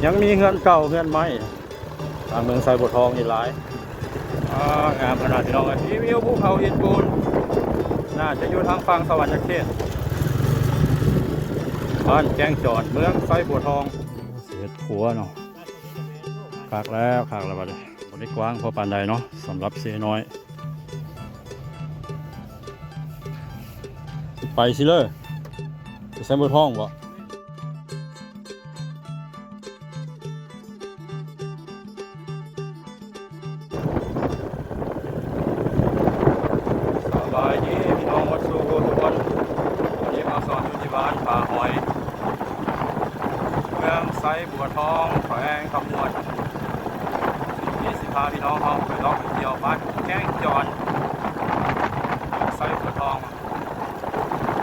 ຍັງມີເຮືອນເກົ່າເຮືອນໄມ້ ທາງເມືອງໄຊບົວທອງນີ້ຫຼາຍ. ອາ ງາມຂະໜາດພີ່ນ້ອງເອີຍ. ມີວິວພູເຂົາຫີນປູນ ໜ້າຈະຢູ່ທາງຝັ່ງສະຫວັນນະເຂດ ບ້ານແກ້ງຈອນ ເມືອງໄຊບົວທອງ. ເຮັດຄົວເນາະ ຄັກແລ້ວ ຄັກແລ້ວບັດນີ້. ບໍ່ໄດ້ກວ້າງພໍປານໃດເນາະ ສຳລັບເຊນ້ອຍ. ຊິໄປຊິເລີ ໄປໄຊບົວທອງບໍ? ສະບາຍດີພີ່ນ້ອງໝົດສູ່ຜູ້ທຸກຄົນ. ວັນນີ້ມາສອນຢູ່ທີ່ບ້ານຜາຫອຍ ເມືອງໄຊບົວທອງ ແຂວງຄຳມ່ວນ. ມື້ນີ້ຊິພາພີ່ນ້ອງເຮົາໄປເລາະໄປທ່ຽວບ້ານແກ້ງຈອນ ໄຊບົວທອງ.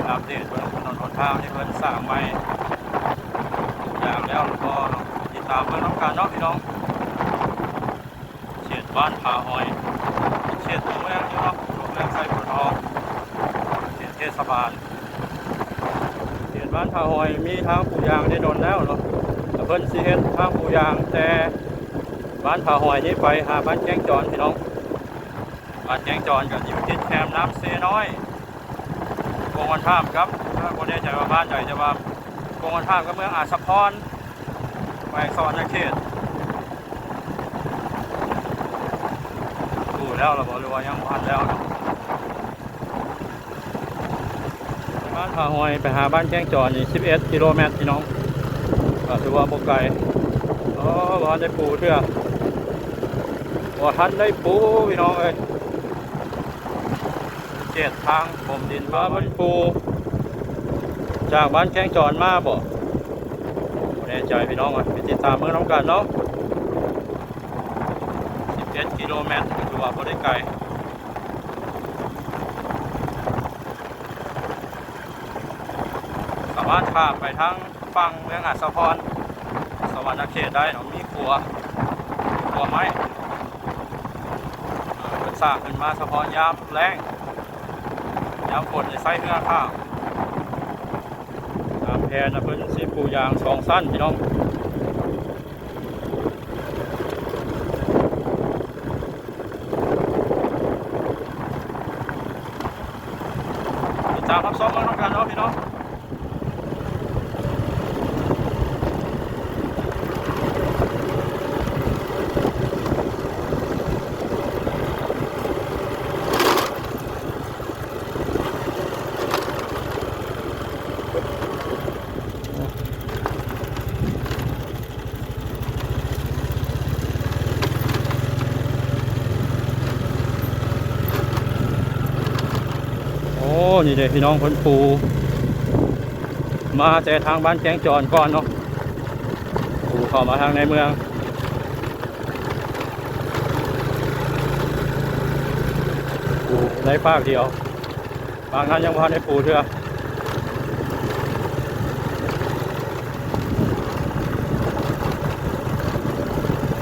ອັບເດດເບິ່ງຖະໜົນຫົນທາງທີ່ເພິ່ນສ້າງໃໝ່ ປູຢາງແລ້ວຫຼືບໍ່ເນາະ ຕິດຕາມເບິ່ງນຳກັນເນາະພີ່ນ້ອງ. ເຂດບ້ານຜາຫອຍ ເຂດຕົວເມືອງຢູ່ເນາະ ຕົວເມືອງໄຊບົວທອງ ເຂດເທດສະບານ. ເຂດບ້ານຜາຫອຍມີທາງປູຢາງໄດ້ດົນແລ້ວເນາະ ແລ້ວເພິ່ນຊິເຮັດທາງປູຢາງແຕ່ບ້ານຜາຫອຍນີ້ໄປຫາບ້ານແກ້ງຈອນພີ່ນ້ອງ. ບ້ານແກ້ງຈອນກໍຢູ່ຕິດແຄມນ້ຳເຊນ້ອຍ ກົງກັນຂ້າມກັບ ບໍ່ແນ່ໃຈວ່າບ້ານໃດ ແຕ່ວ່າກົງກັນຂ້າມກັບເມືອງອາດສະພອນ ແຂວງສະຫວັນນະເຂດ. ປູແລ້ວລະບໍ່ ຫຼືວ່າຍັງບໍ່ທັນແລ້ວເນາະ? ບ້ານຜາຫອຍໄປຫາບ້ານແກ້ງຈອນນີ້ສິບເອັດກິໂລແມັດພີ່ນ້ອງ ກໍຖືວ່າບໍ່ໄກ. ໂອ້ ບໍ່ທັນໄດ້ປູເທື່ອ ບໍ່ທັນໄດ້ປູພີ່ນ້ອງເອີຍ. ເຂດທາງຖົມດິນ ວ່າເພິ່ນປູຈາກບ້ານແກ້ງຈອນມາບໍ? ບໍ່ແນ່ໃຈພີ່ນ້ອງເອີຍ ໄປຕິດຕາມເບິ່ງນຳກັນເນາະ. ສິບເອັດກິໂລແມັດ ກໍຖືວ່າບໍ່ໄດ້ໄກ ສາມາດຂ້າມໄປທາງຝັ່ງເມືອງອາດສະພອນ ສະຫວັນນະເຂດໄດ້ເນາະ. ມີຂົວ ຂົວໄມ້ ເອີ ເພິ່ນສ້າງຂຶ້ນມາສະເພາະຍາມແລ້ງ ຍາມຝົນໄດ້ໃຊ້ເຮືອຂ້າມ. ຕາມແຜນນະ ເພິ່ນຊິປູຢາງສອງຊັ້ນພີ່ນ້ອງ. ຕິດຕາມຮັບຊົມເບິ່ງນຳກັນເນາະພີ່ນ້ອງ. ໂອ້ ນີ້ເດ້ພີ່ນ້ອງ ເພິ່ນປູມາແຕ່ທາງບ້ານແກ້ງຈອນກ່ອນເນາະ ປູເຂົ້າມາທາງໃນເມືອງ ປູໃນຟາກດຽວ. ບາງອັນຍັງບໍ່ທັນໄດ້ປູເທື່ອ.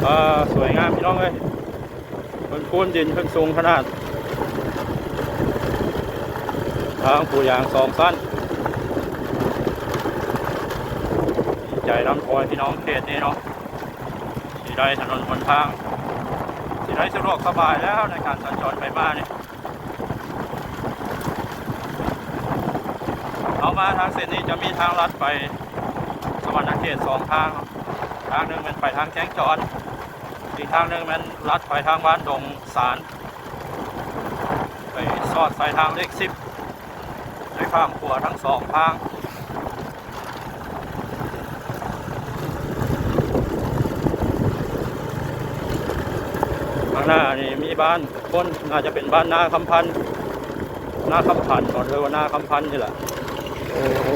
ອ່າ ສວຍງາມພີ່ນ້ອງເອີຍ ເພິ່ນປູນດິນເພິ່ນສູງຂະໜາດ. ທາງປູຢາງສອງຊັ້ນ ດີໃຈນຳພໍ່ແມ່ພີ່ນ້ອງເຂດນີ້ເນາະ ຊິໄດ້ຖະໜົນຫົນທາງ ຊິໄດ້ສະດວກສະບາຍແລ້ວໃນການສັນຈອນໄປມານີ້. ເຮົາມາທາງເສັ້ນນີ້ຈະມີທາງລັດໄປສະຫວັນນະເຂດສອງທາງ ທາງໜຶ່ງແມ່ນໄປທາງແກ້ງຈອນ ອີກທາງໜຶ່ງແມ່ນລັດໄປທາງບ້ານດົງສານ ໄປສອດໃສ່ທາງເລກສິບ ໄດ້ຂ້າມຂົວທັງສອງທາງ. ຂ້າງໜ້ານີ້ມີບ້ານຄົນ ໜ້າຈະເປັນບ້ານນາຄຳພັນ ນາຄຳພັນບໍ ຫຼືວ່ານາຄຳພັນນີ້ແຫຼະ. ໂອ້ ໂ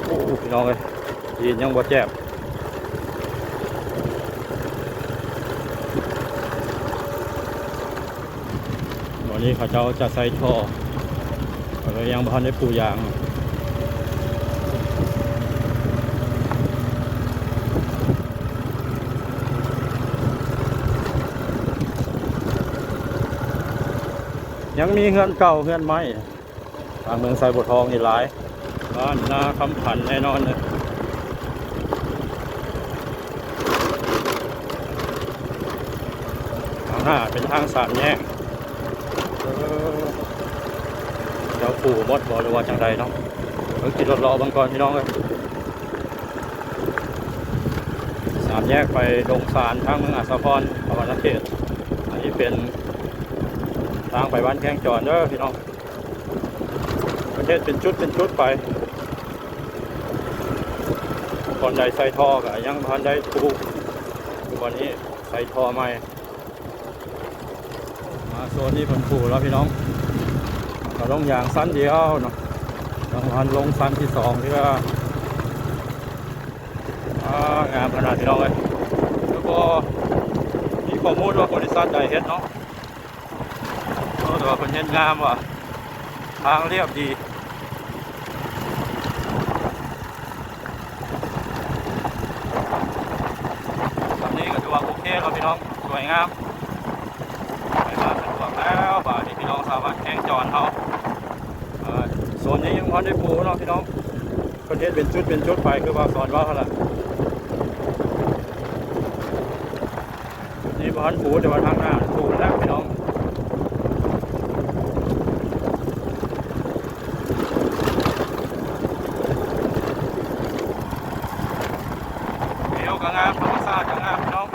ອ້ ພີ່ນ້ອງເອີຍ ຕີນຍັງບໍ່ແຈບ. ຕອນນີ້ເຂົາເຈົ້າຈະໃສ່ທໍ່ ເຂົາເຈົ້າຍັງບໍ່ທັນໄດ້ປູຢາງ. ຍັງມີເຮືອນເກົ່າເຮືອນໄມ້ ທາງເມືອງໄຊບົວທອງນີ້ຫຼາຍ ບ້ານນາຄຳພັນແນ່ນອນເລີຍ. ໜ້າເປັນທາງສາມແຍກ. ເອີ ເຈົ້າປູ່ໝົດບໍ່ ຫຼືວ່າຈັ່ງໃດເນາະ? ເບິ່ງຂີ່ລົດເລາະເບິ່ງກ່ອນ ພີ່ນ້ອງເອີຍ. ສາມແຍກໄປດົງສານ ທາງເມືອງອາດສາພອນ ສະຫວັນນະເຂດ. ອັນນີ້ເປັນທາງໄປບ້ານແກ້ງຈອນເດີ ພີ່ນ້ອງ. ເພິ່ນເຮັດເປັນຈຸດເປັນຈຸດໄປ. ບ່ອນໃດໃສ່ທໍ່ກໍຍັງບໍ່ທັນໄດ້ປູ. ທຸກວັນນີ້ໃສ່ທໍ່ໃໝ່. ມາໂຊນນີ້ເພິ່ນປູແລ້ວ ພີ່ນ້ອງ. ກໍລົງຢາງຊັ້ນດຽວເນາະ. ຍັງບໍ່ທັນລົງຊັ້ນທີສອງເທື່ອ. ອ່າ ງາມຂະໜາດ ພີ່ນ້ອງເອີຍ. ແລ້ວກໍມີຂໍ້ມູນວ່າບໍລິສັດໃດເຮັດເນາະ. ໂອ້ ແຕ່ວ່າເພິ່ນເຮັດງາມວ່າ ທາງລຽບດີ. ສ່ຳນີ້ກໍຖືວ່າໂອເຄແລ້ວ ພີ່ນ້ອງ, ສວຍງາມ. ໄປມາສະດວກແລ້ວ ບາດນີ້ ພີ່ນ້ອງຊາວບ້ານແກ້ງຈອນເຮົາ. ເອີ ໂຊນນີ້ຍັງບໍ່ທັນໄດ້ປູເນາະ ພີ່ນ້ອງ. ເພິ່ນເຮັດເປັນຈຸດເປັນຈຸດໄປ ຄືວ່າສອນເວົ້າຫັ້ນລະ. ນີ້ບໍ່ທັນປູ ແຕ່ວ່າທາງໜ້າປູແລ້ວ ພີ່ນ້ອງ. ວິວກໍງາມ ທຳມະຊາດກໍງາມ ພີ່ນ້ອງ.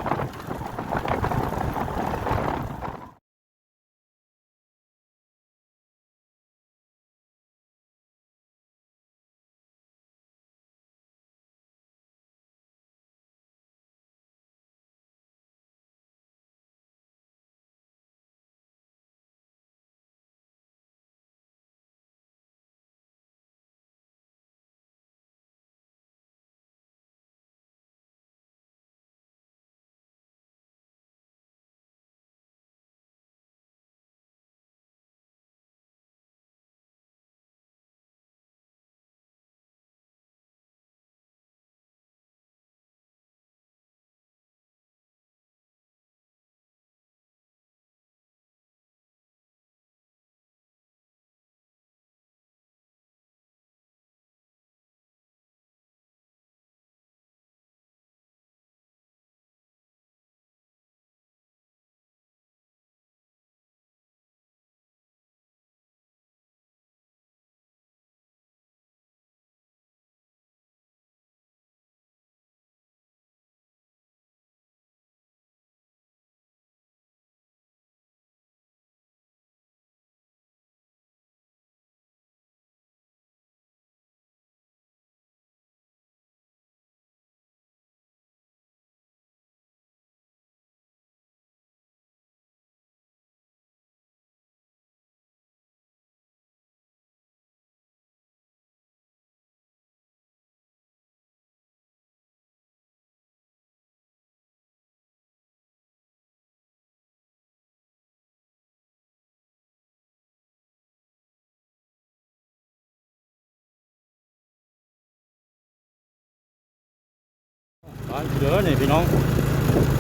ບ້ານເດີນີ້ພີ່ນ້ອງ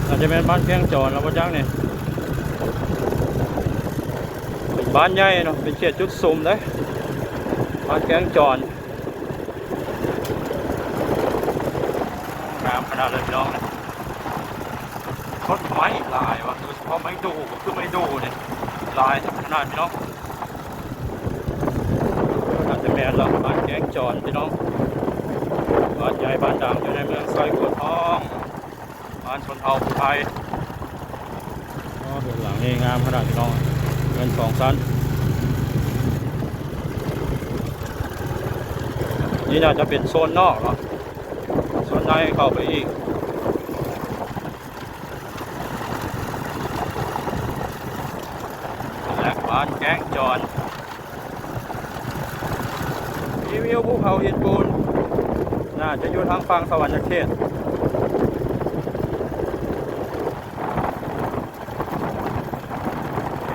ອາດຈະແມ່ນບ້ານແກ້ງຈອນລະບໍ່ຈັກນີ້. ເປັນບ້ານໃຫຍ່ເນາະ ເປັນເຂດຈຸດຊຸມເດ້ ບ້ານແກ້ງຈອນ. ງາມຂະໜາດເລີຍພີ່ນ້ອງ. ຕົ້ນໄມ້ຫຼາຍວ່າ ໂດຍສະເພາະໄມ້ດູ່ ກໍຄືໄມ້ດູ່ນີ້ຫຼາຍຂະໜາດພີ່ນ້ອງ. ໜ້າຈະແມ່ນລະ ບ້ານແກ້ງຈອນພີ່ນ້ອງ ບ້ານໃຫຍ່ບ້ານດັງຢູ່ໃນເມືອງໄຊໂກດທອງ ບ້ານຊົນເຜົ່າຜູ້ໄທ. ໂອ້ ເຮືອນຫຼັງນີ້ງາມຂະໜາດພີ່ນ້ອງ ເຮືອນສອງຊັ້ນ. ນີ້ໜ້າຈະເປັນໂຊນນອກເນາະ ໂຊນໃນເຂົ້າໄປອີກ. ແລະ ບ້ານແກ້ງຈອນ ມີວິວພູເຂົາຫີນປູນ ໜ້າຈະຢູ່ທາງຝັ່ງສະຫວັນນະເຂດ.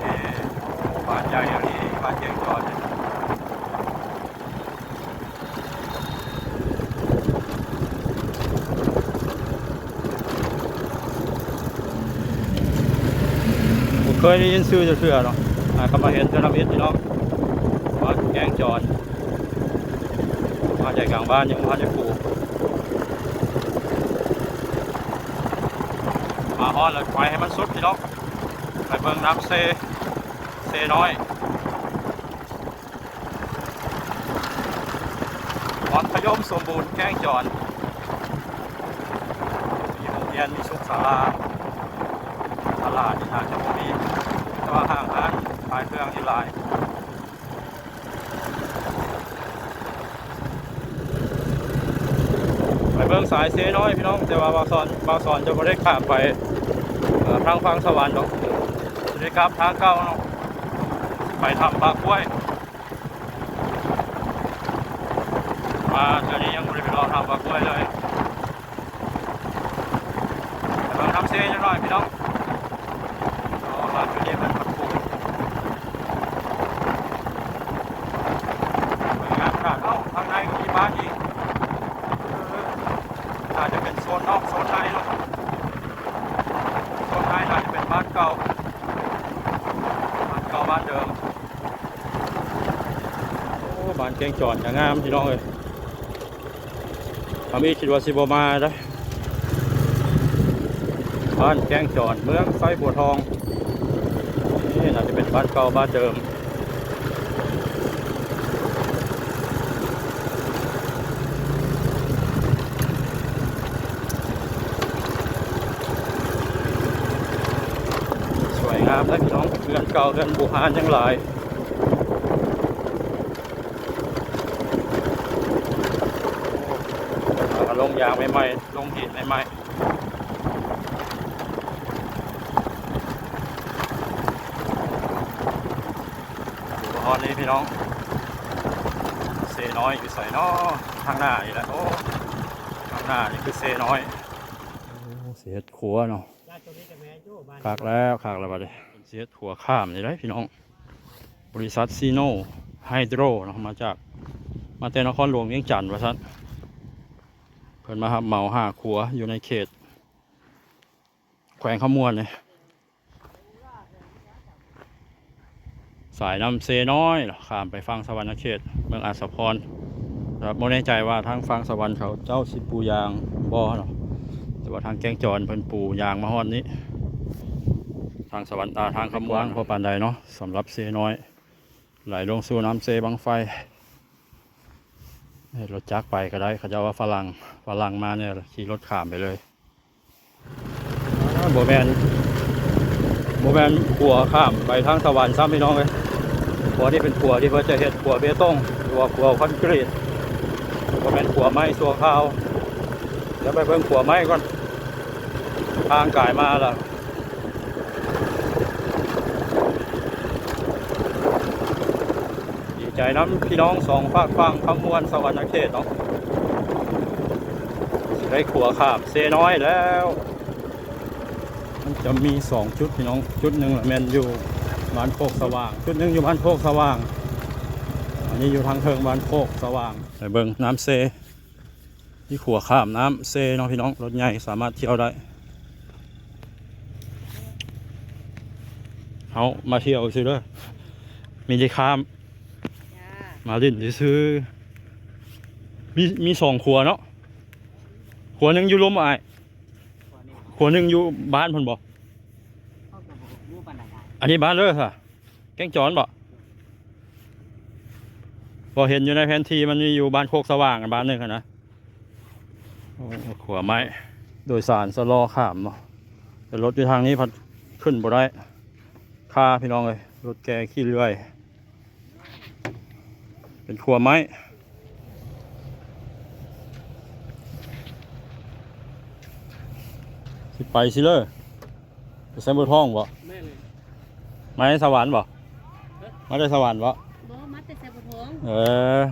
ເອີ ບ້ານໃຫຍ່ອີ່ຫຼີ ບ້ານແກ້ງຈອນ. ບໍ່ເຄີຍໄດ້ຍິນຊື່ຈັກເທື່ອເນາະ ຫາກໍມາເຫັນເທື່ອທຳອິດນີ້ເນາະ ບ້ານແກ້ງຈອນ ມາໃຈກາງບ້ານ ຍັງບໍ່ທັນໄດ້ປູ. ມາຮອດແລ້ວໄປໃຫ້ມັນສຸດພີ່ນ້ອງ ໄປ ເບິ່ງນ້ຳເຊ ເຊນ້ອຍ ວັດພະຍົມສົມບູນ ແກ້ງຈອນ ມີໂຮງຮຽນ ມີສຸກສາລາ ຕະຫຼາດນີ້ໜ້າຈະບໍ່ມີ ແຕ່ວ່າຫ້າງຮ້ານຂາຍເຄື່ອງນີ້ຫຼາຍ. ໄປເບິ່ງສາຍເຊນ້ອຍພີ່ນ້ອງ ແຕ່ວ່າບ່າວສອນ ບ່າວສອນຈະບໍ່ໄດ້ຂ້າມໄປ ເອີ ທາງຝັ່ງສະຫວັນດອກ ຈະໄດ້ກັບທາງເກົ່າເນາະ ໄປຖ້ຳປາກກ້ວຍ ມາເທື່ອນີ້ຍັງບໍ່ໄດ້ໄປເລາະຖ້ຳປາກກ້ວຍເລີຍ. ໄປເບິ່ງນ້ຳເຊຈັກໜ້ອຍພີ່ນ້ອງ ເອົາລາດຢູ່ນີ້ເພິ່ນພັດປູ ສວຍງາມຂະໜາດ. ເອົ້າ ທາງໃນກໍມີບ້ານອີກ ເອີ ໜ້າຈະເປັນໂຊນນອກໂຊນໃນເນາະ ໂຊນໃນໜ້າຈະເປັນບ້ານເກົ່າ ບ້ານເກົ່າບ້ານເດີມ. ໂອ້ ບ້ານແກ້ງຈອນກໍງາມພີ່ນ້ອງເອີຍ. ທຳອິດຄິດວ່າຊິບໍ່ມາເດ້. ບ້ານແກ້ງຈອນ ເມືອງໄຊບົວທອງ ນີ້ໜ້າຈະເປັນບ້ານເກົ່າບ້ານເດີມ. ສວຍງາມເດ້ພີ່ນ້ອງ ເຮືອນເກົ່າເຮືອນບູຮານຍັງຫຼາຍ. ໂອ້ ເພິ່ນຫາກໍລົງຢາງໃໝ່ໆ ລົງຫີນໃໝ່ໆ ຢູ່ຮອດນີ້ພີ່ນ້ອງ ເຊນ້ອຍຢູ່ໃສເນາະ? ທາງໜ້ານີ້ແຫຼະ. ໂອ້ ທາງໜ້ານີ້ຄືເຊນ້ອຍ. ໂອ້ ຊິເຮັດຄົວເນາະ. ຄັກແລ້ວ ຄັກແລ້ວບັດນີ້ ເພິ່ນຊິເຮັດຂົວຂ້າມນີ້ໄດ໋ພີ່ນ້ອງ. ບໍລິສັດຊີໂນໄຮໂດຣເນາະ ມາຈາກ ມາແຕ່ນະຄອນຫຼວງວຽງຈັນວ່າຊັ້ນ. ເພິ່ນມາຮັບເໝົາຫ້າຂົວຢູ່ໃນເຂດແຂວງຄຳມ່ວນນີ້ ສາຍນ້ຳເຊນ້ອຍ ຂ້າມໄປຝັ່ງສະຫວັນນະເຂດ ເມືອງອາດສະພອນ. ແຕ່ບໍ່ແນ່ໃຈວ່າທາງຝັ່ງສະຫວັນເຂົາເຈົ້າຊິປູຢາງບໍ່ເນາະ ແຕ່ວ່າທາງແກ້ງຈອນເພິ່ນປູຢາງມາຮອດນີ້ ທາງສະຫວັນ ອ່າ ທາງຄຳມ່ວນບໍ່ປານໃດເນາະ. ສຳລັບເຊນ້ອຍ ໄຫຼລົງສູ່ນ້ຳເຊບັ້ງໄຟ ເຮັດລົດຈັກໄປກໍໄດ້ ເຂົາເຈົ້າວ່າຝຣັ່ງ ຝຣັ່ງມາແດ່ ຂີ່ລົດຂ້າມໄປເລີຍ. ອ່າ ບໍ່ແມ່ນ ບໍ່ແມ່ນຂົວຂ້າມໄປທາງສະຫວັນຊ້ຳພີ່ນ້ອງເອີຍ. ຂົວນີ້ເປັນຂົວທີ່ເພິ່ນຈະເຮັດຂົວເບຕົງ ຫຼືວ່າຂົວຄອນກຣີດ ບໍ່ແມ່ນຂົວໄມ້ຊົ່ວຄາວ. ດຽວໄປເບິ່ງຂົວໄມ້ກ່ອນ ທາງກາຍມາແລ້ວ. ດີໃຈນຳພີ່ນ້ອງສອງຟາກຝັ່ງ ຄຳມ່ວນ ສະຫວັນນະເຂດເນາະ ຊິໄດ້ຂົວຂ້າມເຊນ້ອຍແລ້ວ. ມັນຈະມີສອງຈຸດພີ່ນ້ອງ ຈຸດໜຶ່ງລະແມ່ນຢູ່ບ້ານໂຄກສະຫວ່າງ ຈຸດໜຶ່ງຢູ່ບ້ານໂຄກສະຫວ່າງ ອັນນີ້ຢູ່ທາງເທິງບ້ານໂຄກສະຫວ່າງ. ໄປເບິ່ງນ້ຳເຊ ມີຂົວຂ້າມນ້ຳເຊເນາະພີ່ນ້ອງ ລົດໃຫຍ່ສາມາດທ່ຽວໄດ້. ເຮົາມາທ່ຽວຊື່ເດີ ມີແຕ່ຂ້າມ ມາຫຼິ້ນຊື່ໆ. ມີ ມີສອງຂົວເນາະ ຂົວໜຶ່ງຢູ່ລຸ່ມອ້າຍ ຂົວໜຶ່ງຢູ່ບ້ານເພິ່ນບໍ່? ອັນນີ້ບ້ານເລີຊະ ແກ້ງຈອນບໍ່? ພໍເຫັນຢູ່ໃນແຜນທີ່ມັນມີຢູ່ບ້ານໂຄກສະຫວ່າງບ້ານໜຶ່ງຫັ້ນນະ. ໂອ້ ຂົວໄມ້ ໂດຍສານຊະລໍຂ້າມເນາະ ແຕ່ລົດຢູ່ທາງນີ້ພັດຂຶ້ນບໍ່ໄດ້ ຄາພີ່ນ້ອງເອີຍ ລົດແກ່ຂີ່ເລື່ອຍ. ເປັນຂົວໄມ້ ຊິໄປຊິເລີ ໄປໄຊບົວທອງບໍ່? ແມ່ນເລີຍ ມາແຕ່ສະຫວັນບໍ່? ຮະ ມາແຕ່ສະຫວັນບໍ່? ບໍ່ ມາແຕ່ໄຊບົວທອງ. ເອີ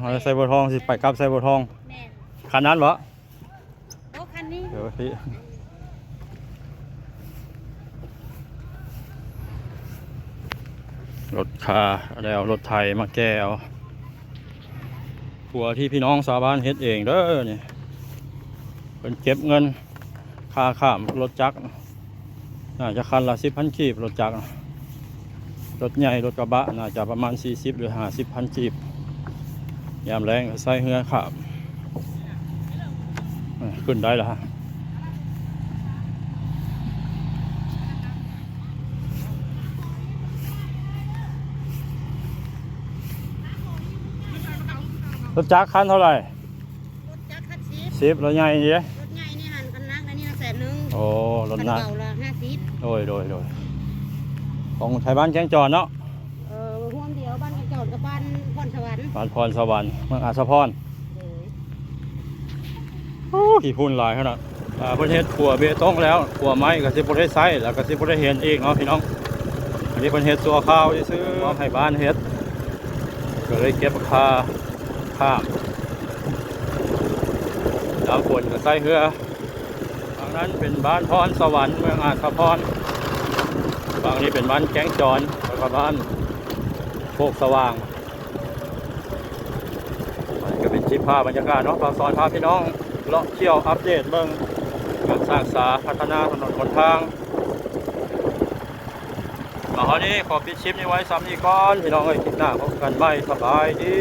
ມາແຕ່ໄຊບົວທອງ ຊິໄປກັບໄຊບົວທອງ. ແມ່ນ ຄັນນັ້ນບໍ່? ບໍ່ ຄັນນີ້ ເອີ ພີ່ ລົດຄາ ແລ້ວລົດໄຖມາແກ່ເອົາ. ຂົວທີ່ພີ່ນ້ອງຊາວບ້ານເຮັດເອງເດີນີ້ ເພິ່ນເກັບເງິນຄ່າຂ້າມລົດຈັກ ໜ້າຈະຄັນລະສິບພັນກີບ ລົດຈັກ ລົດໃຫຍ່ ລົດກະບະ ໜ້າຈະປະມານສີ່ສິບ ຫຼື ຫ້າສິບພັນກີບ ຍາມແລ້ງໃຊ້ເຮືອຂ້າມ. ເອີ ຂຶ້ນໄດ້ລະ ຮະ ໂອ້ ລົດຈັກຄັນເທົ່າໃດ? ລົດຈັກຄັນສິບ ສິບ ລົດໃຫຍ່ນີ້ເດ້? ລົດໃຫຍ່ນີ້ຫັ້ນ ຄັນໜັກອັນນີ້ລະແສນໜຶ່ງ. ໂອ້ ລົດໜັກ ຄັນເບົາລະຫ້າສິບ. ໂດຍ ໂດຍ ໂດຍ ຂອງໄທບ້ານແກ້ງຈອນເນາະ? ເອີ ຮ່ວມດຽວ ບ້ານແກ້ງຈອນກັບບ້ານພອນສະຫວັນ ບ້ານພອນສະຫວັນ ເມືອງອາດສະພອນ. ໂດຍ. ໂອ້ ຂີ້ຝຸ່ນຫຼາຍຂະໜາດ. ອ່າ ເພິ່ນເຮັດຂົວເບຕົງແລ້ວ ຂົວໄມ້ກໍຊິບໍ່ໄດ້ໃຊ້ ແລ້ວກໍຊິບໍ່ໄດ້ເຫັນອີກເນາະພີ່ນ້ອງ. ອັນນີ້ເພິ່ນເຮັດຊົ່ວຄາວຊື່ໆ ມອບໃຫ້ບ້ານເຮັດ ກໍເລີຍເກັບຄ່າຂ້າມ ຍາມຝົນກໍໃຊ້ເຮືອ. ຝັ່ງນັ້ນເປັນບ້ານພອນສະຫວັນ ເມືອງອາດສະພອນ. ຝັ່ງນີ້ເປັນບ້ານແກ້ງຈອນ ແລ້ວກໍບ້ານໂຄກສະຫວ່າງ. ອັນນີ້ກໍເປັນຄລິບພາບບັນຍາກາດເນາະ ພາສອນ ພາພີ່ນ້ອງເລາະທ່ຽວອັບເດດເບິ່ງການສ້າງສາພັດທະນາຖະໜົນຫົນທາງ. ມາຮອດນີ້ຂໍປິດຄລິບນີ້ໄວ້ສ່ຳນີ້ກ່ອນ ພີ່ນ້ອງເອີຍ. ຄລິບໜ້າພົບກັນໃໝ່. ສະບາຍດີ.